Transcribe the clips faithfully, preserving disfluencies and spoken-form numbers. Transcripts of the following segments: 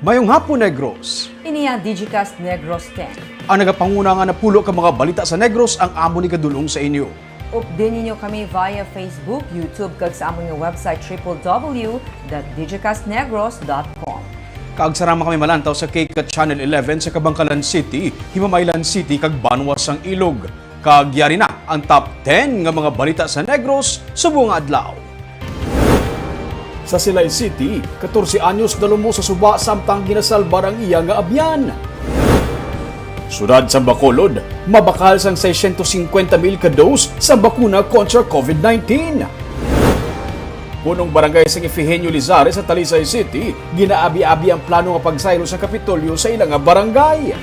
Mayong hapon, Negros. Ini ang Digicast Negros ten. Ang nagapanguna nga napulo ka mga balita sa Negros ang amo ni kadulong sa inyo. Update ninyo kami via Facebook, YouTube, kag sa amon nga website, triple W dot digicast negros dot com. Kag sarama kami malantaw sa K CAT Channel eleven sa Kabankalan City, Himamaylan City, kag Banwa sang Ilog. Kag yari na ang top ten nga mga balita sa Negros subong nga adlaw. Sa Silay City, katorse anyos nalumo sa suba samtang ginasalbar ang iya nga abyan. Sudad sang Bacolod, mabakal sang seiscientos cincuenta mil ka dose sa bakuna kontra COVID nineteen. Punong barangay sang Efigenia Lizares sa Talisay City, ginaabi-abi ang plano nga pagsaylo sa Kapitolyo sa ila nga barangay.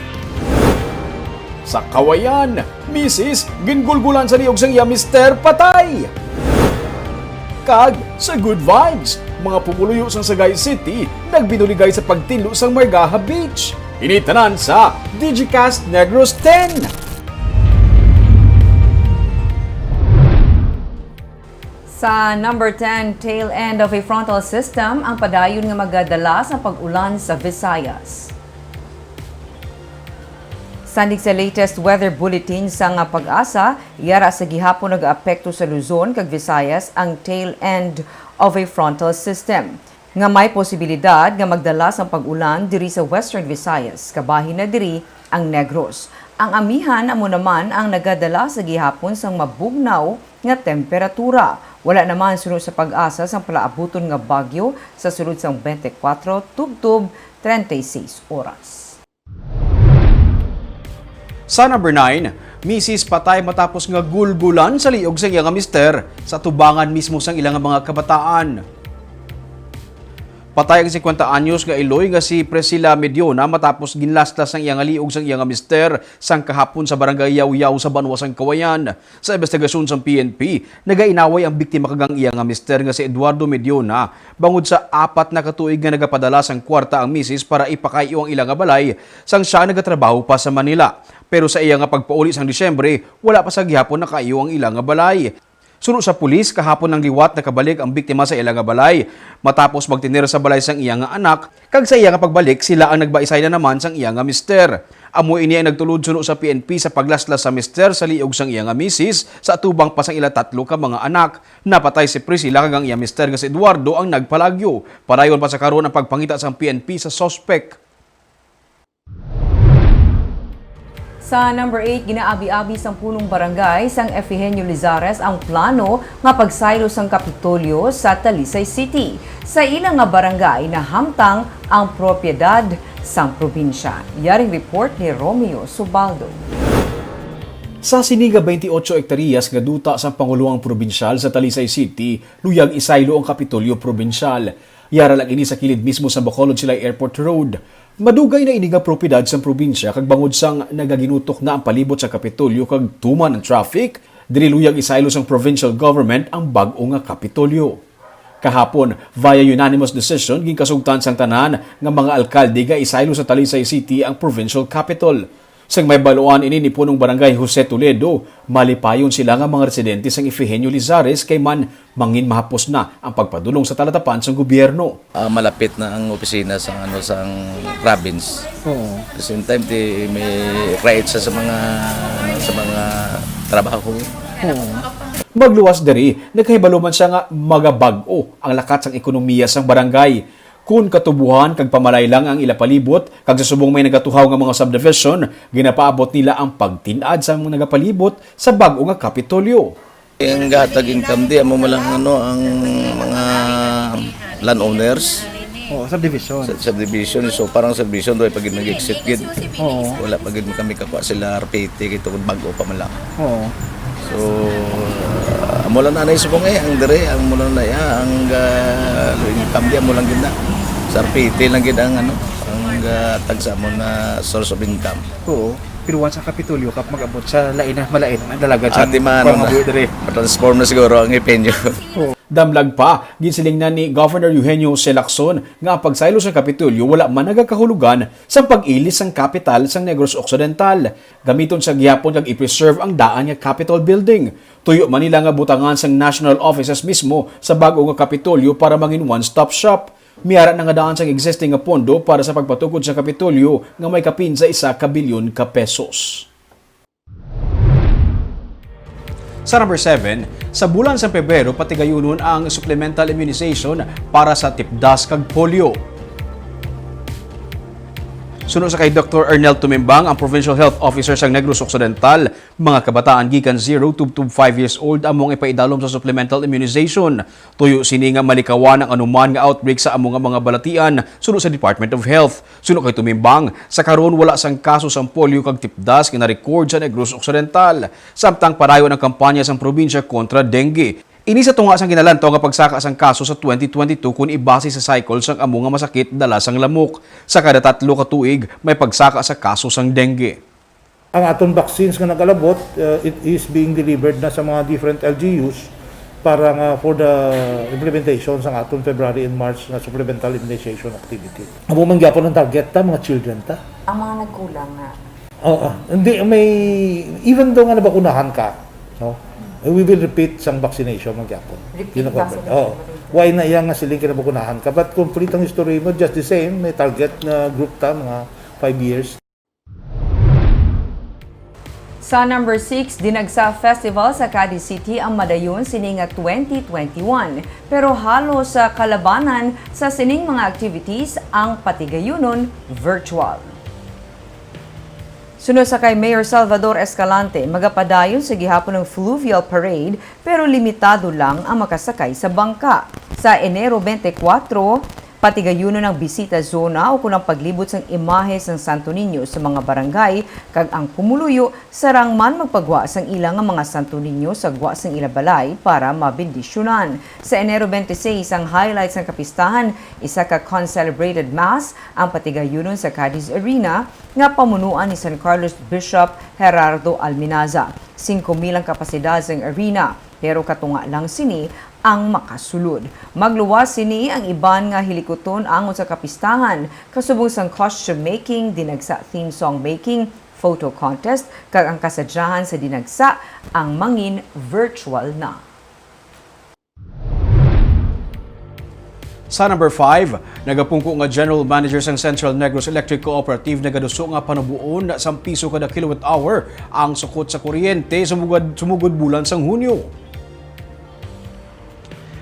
Sa Cauayan, misis gingulgulan sa liog sang iya mister, patay. Kag sa Good Vibes, mga pumuluyo sang Sagay City nagbinuligay sa pagtinlo sang Margaha Beach. Ini tanan sa Digicast Negros ten. Sa number ten, tail end of a frontal system ang padayon nga magadala sa pag-ulan sa Visayas. Sandig sa latest weather bulletin sang PAGASA, yara sa gihapon nagaapekto sa Luzon kag Visayas ang tail end of a frontal system, nga may posibilidad nga magdala sang pag-ulan diri sa Western Visayas, kabahin na diri ang Negros. Ang amihan amo naman ang nagadala sa gihapon sang mabugnaw nga temperatura. Wala naman suno sa PAGASA sang palaabuton nga bagyo sa sulod sang twenty-four tubtob treinta y seis oras. Sa number nine, misis patay matapos nga gulgulan sa liog sa iya nga mister sa tubangan mismo sang ila nga mga kabataan. Patay ang singkwenta anyos nga iloy nga si Priscilla Mediona matapos ginlaslas ang iya nga liog sang iya nga mister sang kahapon sa barangay Yawyaw sa Banwa sang Kawayan. Sa imbestigasyon sang P N P, nagainaway ang biktima kag ang iya nga mister nga si Eduardo Mediona bangod sa apat na ka tuig nga nagapadala sang kwarta ang misis para ipakay-o ang ila nga balay sang sia nagatrabaho pa sa Manila. Pero sa iya nga pagpauli sang Disyembre, wala pa sa gihapon nakay-o ang ila nga balay. Suno sa pulis, kahapon lang liwat nakabalik ang biktima sa ila nga balay matapos magtener sa balay sang iya nga anak, kag sa iya nga pagbalik, sila ang nagbaisay na naman sang iya nga mister. Amo ini ang nagtulod suno sa P N P sa paglaslas sa mister sa liog sang iya nga misis sa atubang pa sang ila tatlo ka mga anak. Napatay si Priscilla kag ang iya mister nga si Eduardo ang nagpalagyo. Padayon pa sa karon ang pagpangita sang P N P sa suspek. Sa number eight, ginaabi-abi sang punong barangay sang Efigenia Lizares ang plano nga pagsaylo sang Kapitolyo sa Talisay City. Sa ila nga barangay, nahamtang ang propiedad sang probinsya. Yaring report ni Romeo Subaldo. Sa sini nga twenty-eight hektaryas nga duta sang panguloang probinsyal sa Talisay City, luyag isaylo ang Kapitolyo Probinsyal. Yara lang ini sa kilid mismo sa Bacolod Silay Airport Road. Madugay na ini nga propiedad sang probinsya kag bangod sang nagaginutok na ang palibot sa Kapitolyo kag tuman ang traffic, diri luyag isaylo sang provincial government ang bag-o nga Kapitolyo. Kahapon, via unanimous decision, ginkasugtan sang tanan nga mga alkalde nga isaylo sa Talisay City ang provincial capital. Sang may baluan ini ni Punong Barangay Jose Toledo, malipayon sila nga mga residente sang Efigenia Lizares kay man mangin mahapos na ang pagpadulong sa talatapan sang gobyerno. Ah, malapit na ang opisina sa, ano, sang province. Oo. At the same time, di may right sa, sa mga, ano, sa mga trabaho. Oo. Magluwas diri, nagkahibalo man siya nga magabag-o ang lakat sang ekonomiya sang barangay. Kun katubohan kag pamalay lang ang ila palibot, kag sa subong may nagatuhaw nga mga subdivision, ginapaabot nila ang pagtin-ad sa mga nagapalibot sa bag-o nga Kapitolyo. Ang gahatag income di, amo mo lang, ano, ang mga landowners. Oo, subdivision. Sa subdivision, so parang subdivision, doon pag nag-exit gid. Oo. Wala pa gid kami kakuha sila R P T, kay tungod bag-o pa man lang. Oo. So, amo lang na, anay subong, eh, ang dire, ang mo lang na, ya, ang, ah, income di, amo lang gid na. Sa R P T lang gid ang, ano, ang, ah, tagsa mo na source of income. Oo. Pero once ang Kapitolyo, kap mag-abot sa lain na, malain, ang dalagan sa Ate, maano na, dire. Ma-transform na siguro ang Efigenia. Oo. Damlag pa, ginsiling na ni Governor Eugenio C. Lacson nga ang pagsaylo sa Kapitolyo wala man nagakahulugan sa pag-ilis sang kapital sang Negros Occidental. Gamiton sa gihapon kag i-preserve ang daan nga Capitol Building. Tuyo man nila nga butangan sang national offices mismo sa bag-o nga Kapitolyo para mangin one-stop shop. May ara na nga daan sang existing nga pondo para sa pagpatukod sa Kapitolyo nga may kapin sa isa ka bilyon ka pesos. Sa number seven, sa bulan sa Pebrero, patigayunon ang supplemental immunization para sa tipdas kag polio. Suno sa kay Doktor Ernel Tumimbang, ang Provincial Health Officer sang Negros Occidental, mga kabataan gikan zero to, to five years old amo ang ipaidalom sa supplemental immunization. Tuyo sini nga malikawan ang anuman nga outbreak sa amo nga mga balatian, suno sa Department of Health. Suno kay Tumimbang, sa karon wala sang kaso sang polio kag tipdas nga na-record sa Negros Occidental. Samtang padayon ang kampanya sang probinsya kontra dengue. Ini sa tunga sang ginalantaw nga pagsaka sang kaso sa twenty twenty-two kon ibase sa cycle sang amo nga masakit dala sang lamok. Sa kada tatlo ka tuig, may pagsaka sa kaso sang dengue. Ang aton vaccines nga nag-alabot, uh, it is being delivered na sa mga different L G Us para nga for the implementation sang aton February and March nga supplemental immunization activity. Amo man gyapon ang target ta, mga children ta. Ang mga nagkulang nga. Oo, hindi, may, even though nga nabakunahan ka, no, we will repeat sang vaccination man gyapon. Repeat Yun ang vaccine. Oo. Why na iya nga siling kinabakunahan ka? But complete ang history mo, just the same, may target nga group ta, mga five years. Sa number six, Dinagsa Festival sa Cadiz City ang madayon sini nga twenty twenty-one, pero halos sa kalabanan sa sining mga activities ang patigayunon virtual. Suno sa kay Mayor Salvador Escalante, magapadayon sa gihapon ang Fluvial Parade, pero limitado lang ang makasakay sa bangka. Sa Enero twenty-four, patigayunon ang bisita zona o kun ang paglibot sang imahe sang Santo Niño sa mga barangay, kag ang pumuluyo sarang man magpagwa sang ila nga mga Santo Niño sa gwa sang ila balay para mabendisyonan. Sa Enero twenty-six, ang highlight sang kapistahan, isa ka concelebrated mass, ang patigayunon sa Cadiz Arena, nga pamunuan ni San Carlos Bishop Gerardo Alminaza. Singko mil ang kapasidad sang arena, pero katunga lang sini ang makasulod. Magluwas sini ang iban nga hilikuton angot sa kapistahan, kasubong sang costume making, dinagsa theme song making, photo contest, kag ang kasadyahan sa dinagsa ang mangin virtual na. Sa number five, nagapungko nga general manager sang Central Negros Electric Cooperative nagaduso nga panuboon sang piso kada kilowatt hour ang sukot sa kuryente sumugod, sumugod bulan sang Hunyo.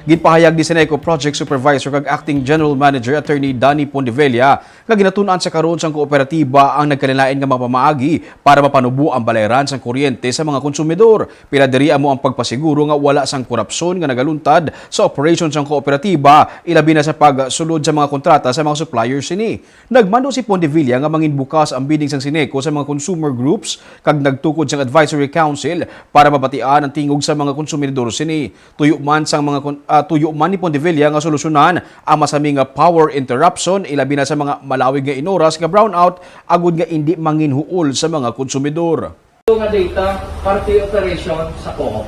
Ginpahayag ni Seneco Project Supervisor kag Acting General Manager Attorney Danny Pondevilla nga ginatun-an sa karon sang kooperatiba ang nagkalain-lain nga mga pamaagi para mapanubo ang balayran sang kuryente sa mga konsumidor. Pila diri amo ang pagpasiguro nga wala sang korupsyon nga nagaluntad sa operasyon sang kooperatiba, ilabi na sa pagsulod sa mga kontrata sa mga supplier sini. Nagmando si Pondevilla nga mangin bukas ang bidding sang Seneco sa mga consumer groups kag nagtukod sang advisory council para mabatian ang tingog sa mga konsumidor sini. Tuyo man sang mga kon-, ah, tuyo man ni Pondevilla nga solusyonan ang masami nga power interruption, ilabi na sa mga malawig nga inoras nga brownout, agud nga indi manginhuol sa mga konsumidor. Ito nga data, parte operation sa co-op.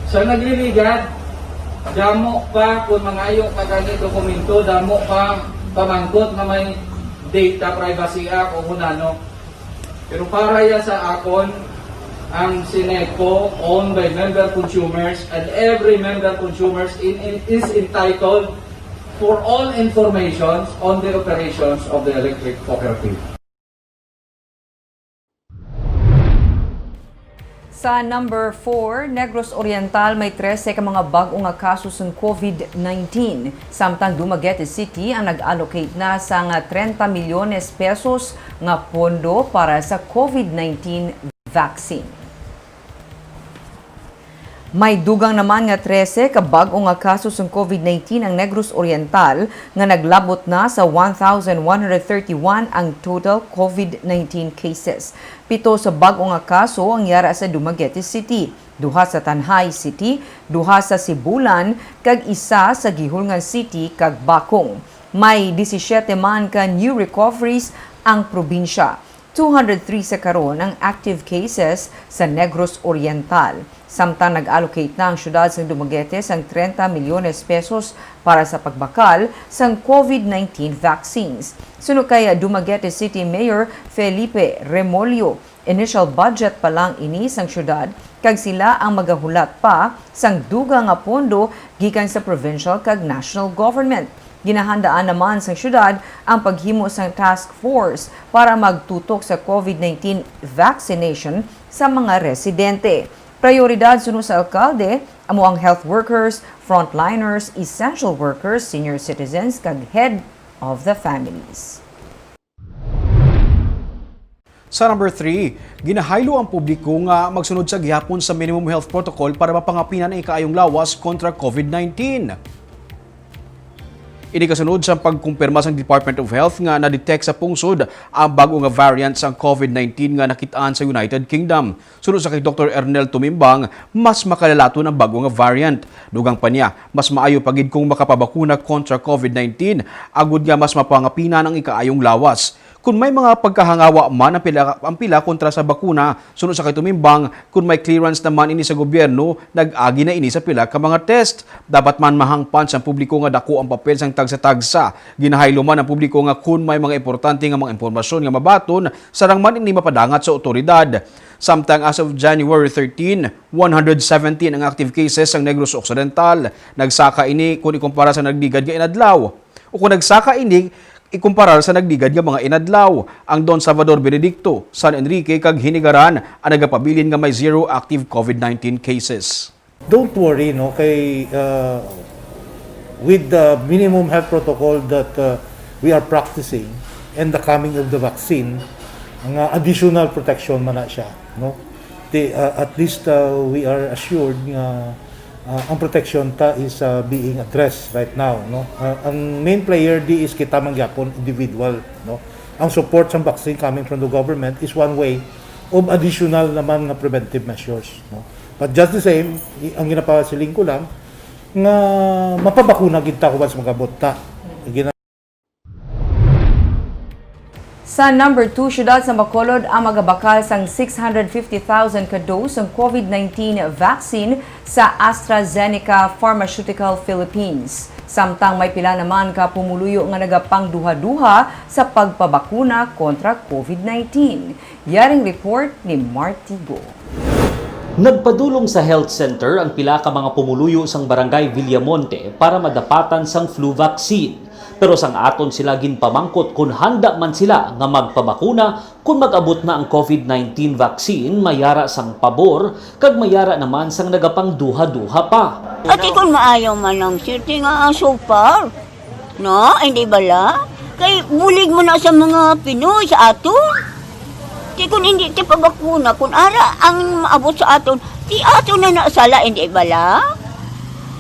Sa nagliligad, damo pa kung mangayo ka gani dokumento, damo pa pamangkot nga may Data Privacy Act o hunano. Pero para ya sa akon, ang Seneco owned by member consumers, and every member consumers in, in, is entitled for all informations on the operations of the electric cooperative. Sa number four, Negros Oriental may trese ka mga bag-o nga kaso sang COVID nineteen, samtang Dumaguete City ang nag-allocate na sang trenta milyones pesos nga pondo para sa COVID nineteen vaccine. May dugang naman nga trese ka bag-o nga kaso sang COVID nineteen ang Negros Oriental, nga naglabot na sa one thousand one hundred thirty-one ang total COVID nineteen cases. Pito sa bag-o nga kaso ang yara sa Dumaguete City, duha sa Tanjay City, duha sa Sibulan, kag isa sa Guihulngan City kag Bacong. May disisiete man ka new recoveries ang probinsya. Two hundred three sa karon ang active cases sa Negros Oriental. Samtang nag-allocate na ang siyudad sang Dumaguete sang trenta milyones pesos para sa pagbakal sang COVID nineteen vaccines. Suno kay Dumaguete City Mayor Felipe Remollo, Initial budget pa lang ini sang syudad, kag sila ang magahulat pa sang dugang nga pondo gikan sa provincial kag national government. Ginahandaan naman sang syudad ang paghimo sang task force para magtutok sa COVID nineteen vaccination sa mga residente. Prioridad suno sa alkalde amo ang health workers, frontliners, essential workers, senior citizens, kag head of the families. Sa number three, ginahaylo ang publiko nga magsunod sa gihapon sa minimum health protocol para mapangapinan ang ikaayong lawas kontra COVID nineteen. Ini kasunod sa pagkumpirma sang Department of Health nga na-detect sa pungsod ang bag-o nga variant sang COVID nineteen nga nakit-an sa United Kingdom. Suno sa kay Doktor Ernel Tumimbang, mas makalalaton ang bag-o nga variant. Dugang pa niya, mas maayo pa gid kung makapabakuna kontra COVID nineteen, agud nga mas mapangapinan ang ikaayong lawas. Kun may mga pagkahangawa man ang pila, ang pila kontra sa bakuna, suno sa kay Tumimbang, kun may clearance naman ini sa gobyerno, nag-agi na ini sa pila ka mga test. Dapat man mahangpan sang publiko nga dako ang papel sang tagsa-tagsa. Ginahaylo man ang publiko nga kun may mga importante nga mga impormasyon nga mabaton, sarang man ini mapadangat sa awtoridad. Samtang as of January thirteen, one hundred seventeen ang active cases sa Negros Occidental. Nagsaka ini kun ikumpara sa nagligad nga inadlaw. O kung nagsaka ini, ikumparar sa nagligad nga mga inadlaw, ang Don Salvador Benedicto, San Enrique, kag Hinigaran ang nagapabilin nga may zero active COVID nineteen cases. Don't worry, no, kay uh, with the minimum health protocol that uh, we are practicing and the coming of the vaccine, nga additional protection man na siya, no? Ti, uh, at least uh, we are assured nga uh, ang protection ta is uh, being addressed right now, no? Uh, ang main player di is kita man gyapon, individual, no? Ang support sa vaccine coming from the government is one way of additional naman nga preventive measures, no? But just the same, ang ginapasiling ko lang nga mapabakuna gid ta once magabot ta. Sa number two, siyudad sa Bacolod ang magabakal sang six hundred fifty thousand ka dose sang COVID nineteen vaccine sa AstraZeneca Pharmaceutical Philippines. Samtang may pila naman ka pumuluyo nga nagapangduha-duha sa pagpabakuna kontra COVID nineteen. Yaring report ni Martigo. Nagpadulong sa health center ang pila ka mga pumuluyo sang Barangay Villamonte para madapatan sang flu vaccine. Pero sang aton sila ginpamangkot kon handa man sila nga magpabakuna kon mag-abot na ang COVID nineteen vaccine, may ara sang pabor kag may ara naman sang nagapangduha-duha pa. Ati kon maayo man lang, sir, ti nga so far. No, hindi bala? Kay bulig mo na sa mga Pinoy, sa aton. Ti kun hindi ti pabakuna, kun ara ang maabot sa aton, ti aton na nasala, hindi bala?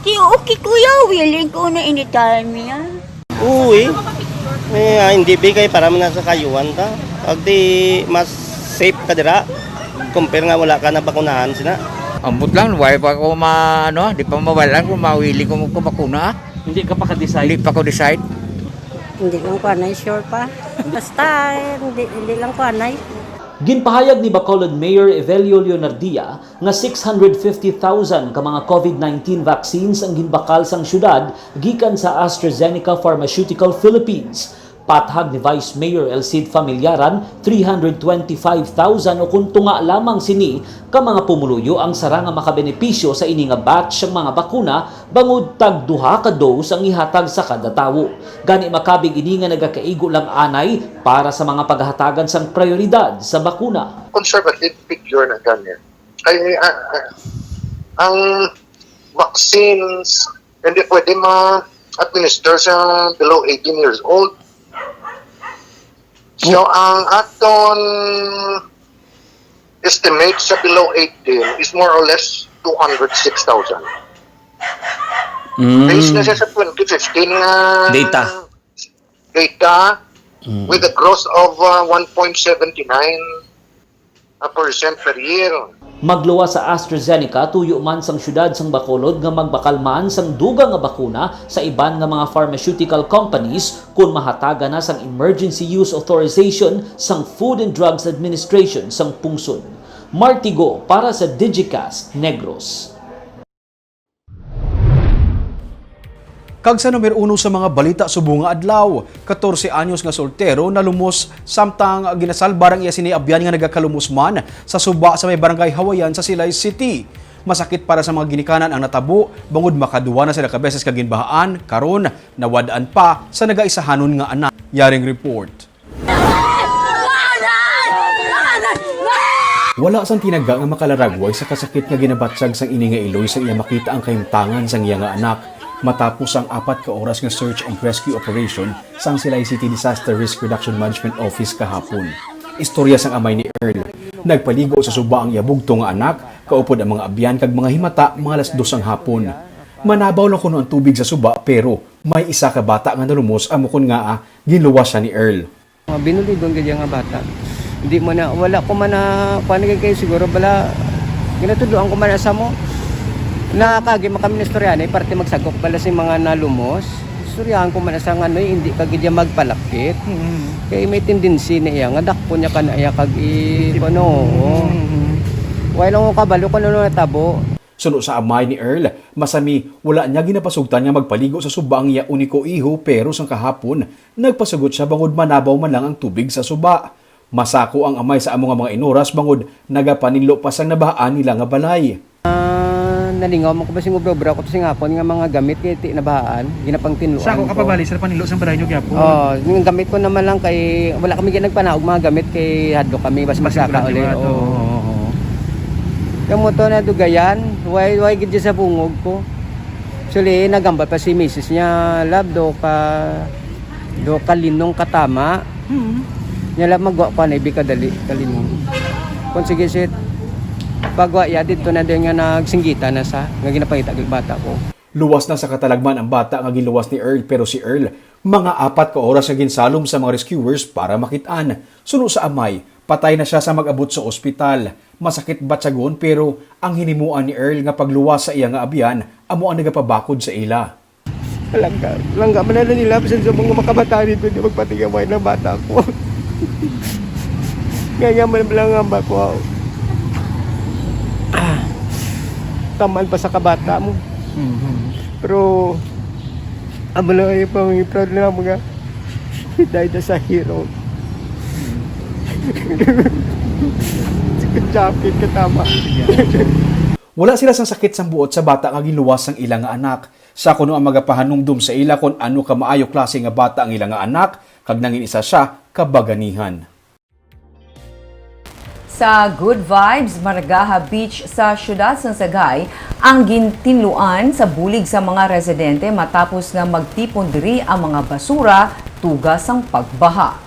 Ti okay, kuya, willing ko na anytime yan. Uy, eh, ah, hindi bi kay para man sa kayuan ta. Pag di mas safe ka dira, compare nga wala ka nabakunahan sina. Ambot lang, wala pa ko ma, ano, di pa mawala kung mawili ko magpabakuna. Hindi ka pa ka-decide? Hindi pa ko decide. Hindi lang ko anay sure pa. Basta, hindi, hindi lang ko anay. Ginpahayag ni Bacolod Mayor Evelio Leonardia nga six hundred fifty thousand ka mga COVID nineteen vaccines ang ginbakal sang syudad gikan sa AstraZeneca Pharmaceutical Philippines. Pathag ni Vice Mayor El Cid Familiaran, three hundred twenty-five thousand o kun tunga lamang sini ka mga pumuluyo ang sara nga makabenepisyo sa ini nga batch sang mga bakuna bangod tag duha ka dose ang ihatag sa kada tawo. Gani makabig ini nga nagakaigo lang anay para sa mga paghatagan sang prayoridad sa bakuna. Conservative figure na gani. Kay ah, ah, ang vaccines hindi pwede ma-administer sa below eighteen years old. So ang aton estimate sa below eighteen is more or less two hundred six thousand. Mm. Based na siya sa twenty fifteen nga data, data mm. with a growth of uh, one point seven nine a percent per year. Magluwas sa AstraZeneca, tuyo man sang siyudad sang Bacolod nga magbakal man sang dugang nga bakuna sa iban nga mga pharmaceutical companies kon mahatagan na sang emergency use authorization sang Food and Drugs Administration sang pungsod. Martigo para sa Digicast Negros. Kag sa numero uno sa mga balita subong nga adlaw, katorse anyos nga soltero nalumos samtang ginasalbar ang iya sini abyan nga nagakalumos man sa suba sa may barangay Hawayan sa Silay City. Masakit para sa mga ginikanan ang natabo, bangod makaduwa na sila ka beses ka ginbahaan, karon nawad-an pa sa nagaisahanon nga anak. Yaring report. Wala sang tinaga nga makalaragway sa kasakit nga ginabatyag sang ini nga iloy sang iya makita ang kahimtangan sang iya nga anak, matapos ang apat ka oras nga search and rescue operation sang Silay City Disaster Risk Reduction Management Office kahapon. Istorya sang amay ni Earl. Nagpaligo sa suba ang iya bugtong nga anak, kaupod ang mga abyan kag mga himata, mga alas dos ang hapon. Manabaw lang kuno ang tubig sa suba, pero may isa ka bata nga nalumos, amo kon ngaa ginluwas siya ni Earl. Mga binuligon gid nga bata. Hindi man na, wala ko man na, kuwan gid kayo siguro, bala, ginatudloan ko man na sa mo. Nakagi man kami na istorya na, parte magsagok bala si mga nalumos. Istoryahan ko man na sa nga, "Noy, hindi ka gid yan magpalapit." Mm. Kay may tendency na iya, nga dakpon niya ka na iya kag i-, Tip-, ano, oo. Mm. Wala lang ko kabalo kung ano natabo. Suno sa amay ni Earl, masami wala niya ginapasugtan nga magpaligo sa suba ang iya uniko iho, pero sang kahapon, nagpasugot siya bangod manabaw man lang ang tubig sa suba. Masako ang amay sa amo nga mga inoras bangod nagapaninlo pa sang nabahaan nila nga balay. Ah, nalingaw man ko ba sing obra-obra ko to sing hapon nga mga gamit kay ti nabahaan, ginapangtinluan Sa ako ko. Kapabali sa panilo sang balay nyo gyapon. Oh, yung gamit ko naman lang kay wala kami gid nagpanaog mga gamit kay hadlok kami bas Mas masaka importante ulit. Ba to? Oo. Oo, oo, oo. Yung moto na dugayan, way, way gid sa bungog ko. Actually, nagambal pa si misis niya, "Love, do ka, do ka linong katama." Mm. Niya lang magwa ko na ibi kadali, kalinong. Kung sige, sit, pagwa ya, dito na din nga nagsinggita na sa, nga ginapangita gid bata ko. Luwas na sa katalagman ang bata nga ginluwas ni Earl, pero si Earl, mga apat ka oras nga ginsalom sa mga rescuers para makit-an. Suno sa amay, patay na siya sa mag-abot sa ospital. Masakit batyagon, pero ang hinimuan ni Earl nga pagluwas sa iya nga abyan amo ang nagapabakod sa ila. Langga, langga man na nila, bisan sa mga makabataan dito, di magpatigaway ng bata ko. Kaya man lang ang bako. Ah, taman pa sa kabata mo. Mhm. Pero, amo lang yung pang-, proud na mga dahil na sa hero. Jacket katama. Wala sila sang sakit sang buot sa bata nga ginluwas sang ila nga anak. Sa kuno ang magapahanumdom sa ila kon ano ka maayo klase nga bata ang ila nga anak, kag nangin isa siya ka baganihan. Sa Good Vibes, Maragaha Beach sa siyudad sang Sagay ang gintinluan sa bulig sa mga residente matapos nga magtipon diri ang mga basura tuga sang pagbaha.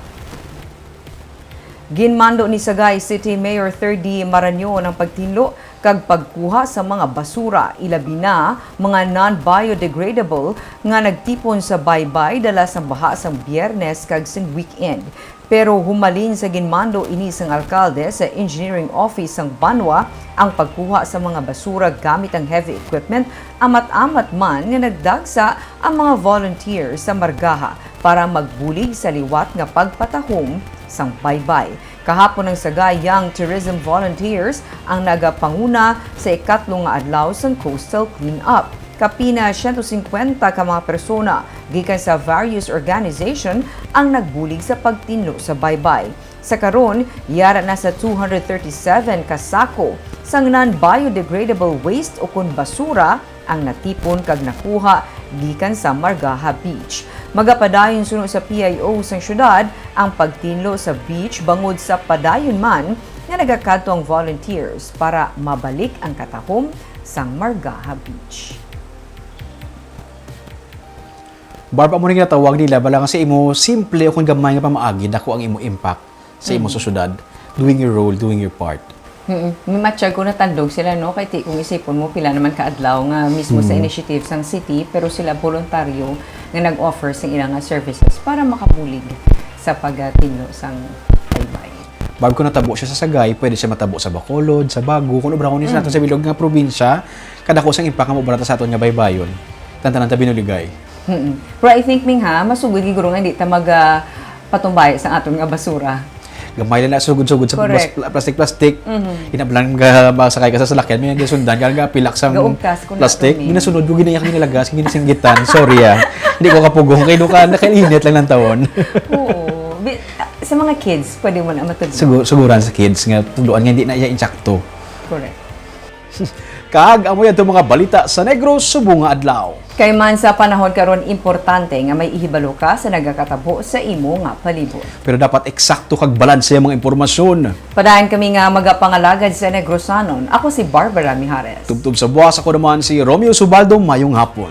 Ginmando ni Sagay City Mayor Thirdy Marañon ang pagtinlo kag pagkuha sa mga basura, ilabi na mga non-biodegradable nga nagtipon sa baybay dala sang baha sang Biyernes kag sang weekend. Pero humalin sa ginmando ini sang alkalde sa engineering office sang banwa ang pagkuha sa mga basura gamit ang heavy equipment, amat-amat man nga nagdagsa ang mga volunteer sa Maragaha para magbulig sa liwat nga pagpatahom sang baybay. Kahapon ang Sagay Young Tourism Volunteers ang nagapanguna sa ikatlo nga adlaw sang coastal cleanup. Kapin na siyento singkwenta ka mga persona gikan sa various organization ang nagbulig sa pagtinlo sa baybay. Sa karon, yara na sa two hundred thirty-seven ka sako sang non-biodegradable waste ukon basura ang natipon kag nakuha gikan sa Maragaha Beach. Magapadayon suno sa P I O sang siyudad ang pagtinlo sa beach bangod sa padayon man nga nagakadto ang volunteers para mabalik ang katahom sang Maragaha Beach. Barb, amo ni ginatawag nila, bala nga sa imo simple o kung gamay nga pamaagi, dako ang imo impact sa imo Mm. sa syudad, doing your role, doing your part. Mm-mm. Mamatsyag ko natandog sila, no? Kay ti-, kung isipon mo, pila naman ka adlaw nga mismo sa Mm. initiative sang city, pero sila voluntaryo nga nag-offer sa ila nga services para makabulig sa pagtinlo sang baybay. Barb, kung natabo siya sa Sagay, pwede siya matabo sa Bacolod, sa Bago. Kung obrahon niya sa Mm. aton sa bilog nga probinsya, kadako sang impact nga maobra ta sa aton nga baybayon. Tantanan ta binuligay. Mm-mm. Pero I think, Ming, ha, masugod gid guro nga hindi ta mag, ah, patumbaya sa aton nga basura. Gamay lang na sugod-sugod sa Correct. plas- plastic-plastic. Mhm. Hinablan nga masakay ka sa salakyan, may nasundan ka nga pilak sang Gaugkas ko na plastic. to, Min. Ginasunod ko, ginayang ginalagas, ginasinggitan. Sorry ah. Hindi ko kapugong kay duka nakainit lang ng taon. Oo. Bi- ah, sa mga kids, pwede mo na matudlo. Sugu- suguran sa kids nga tudloan nga hindi na iya insakto. Correct. Kag amo yan mga balita sa Negros subong nga adlaw. Kay man sa panahon karon, importante nga may ihibalo ka sa nagakatabo sa imo nga palibot. Pero dapat eksakto kag balanse ang mga impormasyon. Padayon kami nga magapangalagad sa Negrosanon. Ako si Barbara Mijares. Tubtob sa buwas, ako naman si Romeo Subaldo. Mayong hapon.